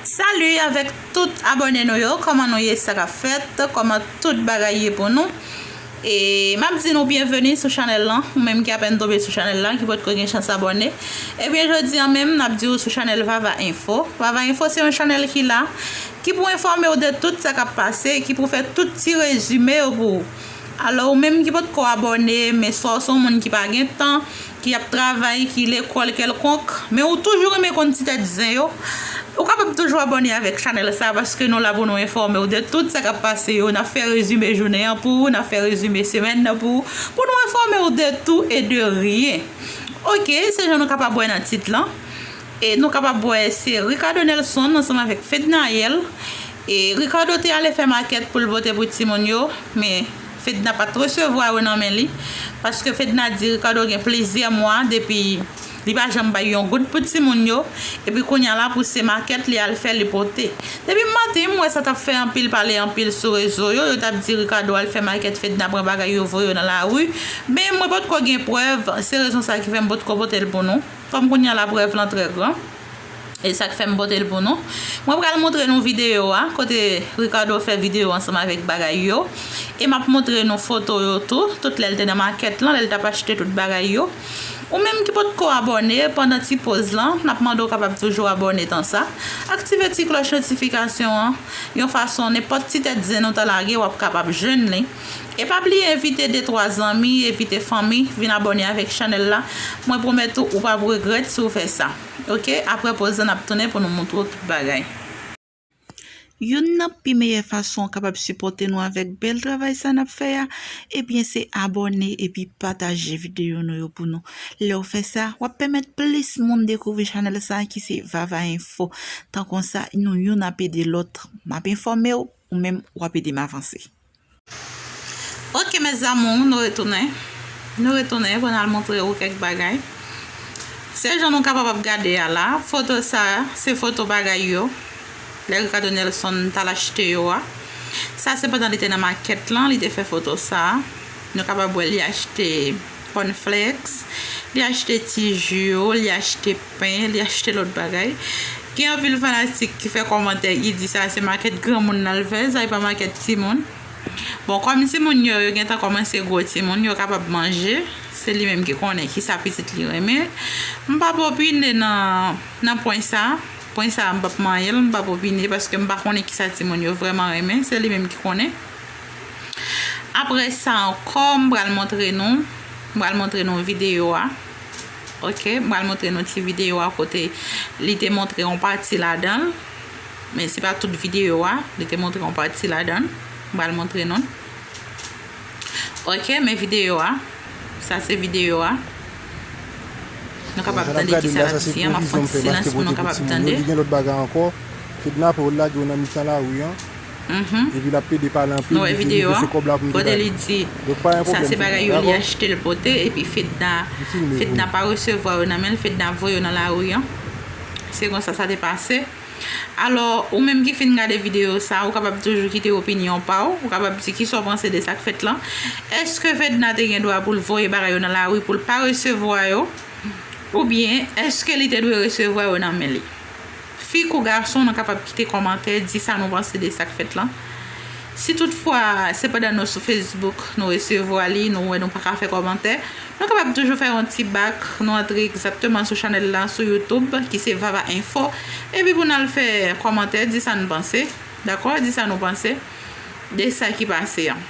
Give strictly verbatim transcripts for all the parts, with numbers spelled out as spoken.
Salut avèk tout abòne nou yo, kòman nou ye, sa k ap fèt, kòman tout bagay ye pou nou? E m ap di nou byenveni sou chanèl lan, ou menm ki apèn tonbe sou chanèl lan, ki potko gen chans abòne. Ebyen, jodi a menm, n ap di w sou chanèl Vava Info. Vava Info se yon chanèl ki la, ki pou enfòme w de tout sa k ap pase, ki pou fè tout ti rezime yo pou ou. Alò, ou menm ki potko abòne, men swa w se yon moun ki pa gen tan, ki ap travay, ki lekòl kèlkonk, men ou toujou renmen konn ti tèt zen yo, ou kapab toujou abòne avèk chanèl sa, paske nou la pou nou enfòme w de tout sa k ap pase yo. N ap fè rezime jounen an pou ou, n ap fè rezime semèn nan pou ou, pou nou enfòme w de tout e de rien. Oke, se jan nou kapab wè nan tit lan. E nou kapab wè se Ricardo Nelson ansanm avèk Fednaelle. E Ricardo te ale fè makèt pou l pote pou timoun yo, men Fedna pa t resevwa yo nan men li, paske Fedna di Ricardo gen plizyè mwa depi li pa janm bay yon goud pou timoun yo, epi kounye a la pou se makèt li al fè, li pote. Depi maten, m wè sa t ap fè anpil pale anpil sou rezo yo, yo t ap di Ricardo al fè makèt, Fedna pran bagay yo voye yo nan lari, men mwen potko gen prèv, se rezon sa ki fè m potko pote l pou nou. Kòm kounye a la prèv lan trè gran, e sa k fè m pote l pou nou. Mwen pral montre nou videyo a, kote Ricardo fè videyo ansanm avèk bagay yo. E m ap montre nou foto yo tou, tout lè l te nan makèt lan, lè l t ap achte tout bagay yo. Ou menm ki potko abòne, pandan ti poz lan, n ap mande w kapab toujou abòne tan sa. Aktive ti klòch notifikasyon an, yon fason nenpòt ti tèt zen nou ta lage, w ap kapab jwenn li. E pa bliye envite de twa zanmi, envite fanmi, vin abòne avèk chanèl la. Mwen pwomèt ou, ou p ap regrèt si w fè sa. Oke, apre poz lan, n ap tounen pou nou montre w tout bagay. Youn nan pi meyè fason w kapab sipòte nou avèk bèl travay sa n ap fè a, ebyen se abòne epi pataje videyo nou yo pou nou. Lè w fè sa, w ap pèmèt plis moun dekouvri chanèl sa ki se Vava Info. Tan konsa, nou youn ap ede lòt. M ap enfòme w, ou menm w ap ede m avanse. Oke, mes amours, nou retounen. Nou retounen pou n al montre ou kèk bagay. Se jan nou kapab ap gade a la, foto sa, se foto bagay yo. Lè Ricardo Nelson t al achte yo a. Sa se pandan li te nan makèt lan, li te fè foto sa. Nou kapab wè li achte cornflakes, li achte ti ji yo, li achte pen, li achte lòt bagay. Gen anpil fanatik ki fè kòmantè, ki di sa se makèt granmoun l al fè, sa e pa makèt timoun. Bon, kòm timoun yo, yo gentan kòmanse gwo timoun, yo kapab manje, se li menm ki konnen kisa pitit li renmen. M p ap opine nan, nan pwen sa. Pwen sa, m p ap manyen l, m p ap opine, paske m pa konnen kisa timoun yo vrèman renmen, se li menm ki konnen. Apre sa ankò, m pral montre nou, m pral montre nou videyo a. Oke, m pral montre nou ti videyo a kote li te montre yon pati ladan l. Men se pa tout videyo a, li te montre yon pati ladan l. M pral montre nou. Oke, men videyo a. Sa se videyo a. Nou kapab tande kisa l ap di an, m ap fè yon ti silans pou nou kapab tande. Li gen lòt bagay ankò. Fedna pou l lage yo nan mitan lari an. Mhm. Epi l ap pede pale anpil, nou wè videyo a, kote li di sa se bagay yo li achte l pote, epi Fedna, Fedna pa resevwa yo nan men l, Fedna voye yo nan lari an. Se konsa sa te pase. Alò, ou menm ki fin gade videyo sa, ou kapab toujou kite opinyon pa w, ou kapab di kisa w panse de sa k fèt lan. Èske Fedna te gen dwa pou l voye bagay yo nan lari pou l pa resevwa yo? Oubyen, èske li te dwe resevwa yo nan men li? Fi kou gason, nou kapab kite kòmantè, di sa nou panse de sa k fèt lan. Si toutfwa, se pandan nou sou Facebook, nou resevwa li, nou wè nou pa ka fè kòmantè, nou kapab toujou fè yon ti bak, nou antre egzakteman sou chanèl la, sou YouTube, ki se Vava Info. Epi pou n al fè kòmantè, di sa nou panse. Dakò? Di sa nou panse de sa ki pase an.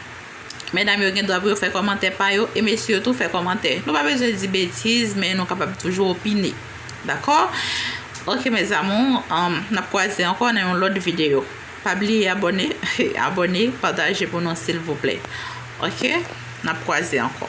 Medam yo gen dwa pou yo fè kòmantè pa yo, e mesye yo tou fè kòmantè. Nou pa bezwen di betiz, men nou kapab toujou opine. Dakò? Oke, mes amours, um, n ap kwaze ankò nan yon lòt videyo. Pa bliye abòne, abòne, pataje pou nou, silvouplè. Oke? N ap kwaze ankò.